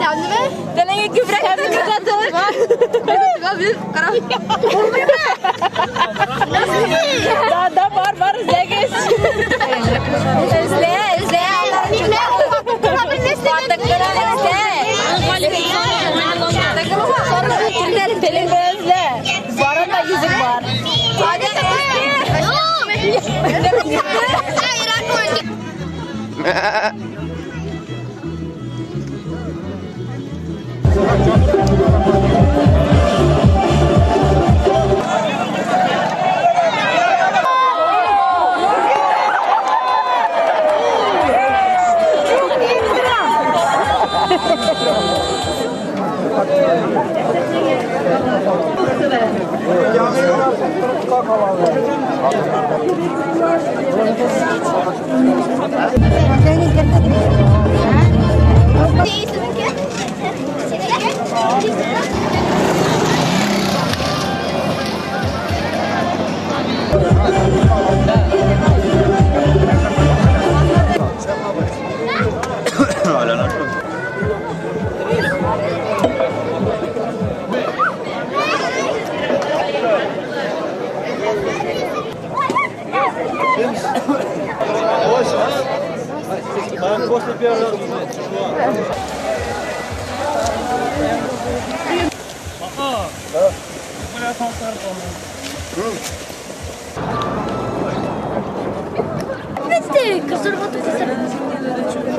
Тәмлеме? Телеңе күбрәк Да, да, бар, бар, эзләгез. Эзлә, эзлә. Телең белән эзлә. Барында йөзек бар.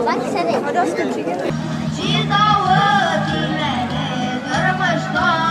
Bak sen. Cizalı tümeni kırmışlar.